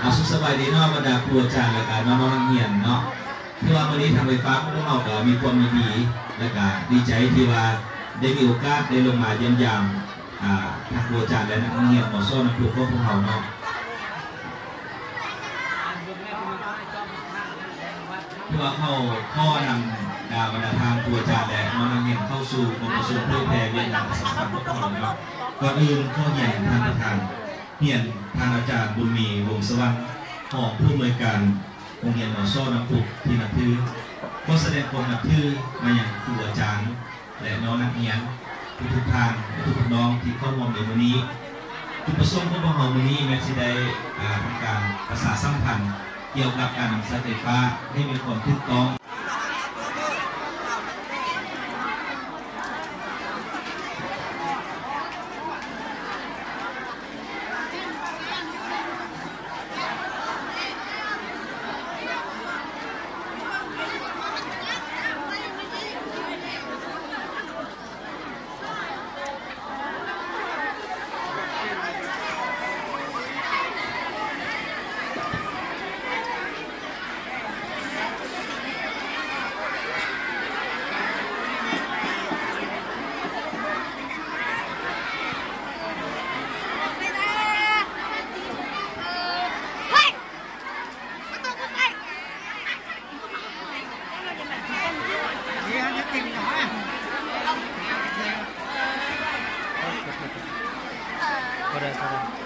ອ່າ ສຸກສະບາຍດີເນາະ ບັນດາຄູອາຈານ ແລະກະນ້ອງໆນັກຮຽນເນາະ. ຄືວ່າມື້ນີ້ທາງໄຟຟ້າຂອງພວກເຮົາກໍມີຄວາມຍິນດີ ແລະກະດີໃຈທີ່ວ່າໄດ້ມີໂອກາດໄດ້ລົງມາຢ້ຽມຢາມ ອ່າ ທາງຄູອາຈານ ແລະນັກຮຽນ ມສ ນ້ຳພຸ ຂອງພວກເຮົາເນາະ. ຄືວ່າເຮົາຂໍນຳ ອ່າ ບັນດາທ່ານຄູອາຈານ ແລະນ້ອງໆນັກຮຽນເຂົ້າສູ່ກອງປະຊຸມເຜີຍແຜ່ວຽກງານປະຊາສຳພັນຂອງພວກເຮົາເນາະ. ກ່ອນອື່ນຂໍຮຽນທ່ານປະທານ ຮຽນທ່ານອາຈານບຸນມີ ວົງສະຫວັນ ຮອງຜູ້ອຳນວຍການໂຮງຮຽນ ມສ ນ້ຳພຸ ທີ່ນັບຖື ຂໍສະແດງຄວາມນັບຖືມາຍັງຄູອາຈານ ແລະນ້ອງນັກຮຽນທຸກໆທ່ານ ແລະທຸກໆນ້ອງທີ່ເຂົ້າຮ່ວມໃນມື້ນີ້. ຈຸດປະສົງຂອງພວກເຮົາມື້ນີ້ແມ່ນຊິໄດ້ ອ່າ ທຳການປະຊາສຳພັນກ່ຽວກັບການນຳໃຊ້ໄຟຟ້າໃຫ້ມີຄວາມຖືກຕ້ອງ. Ora, ora.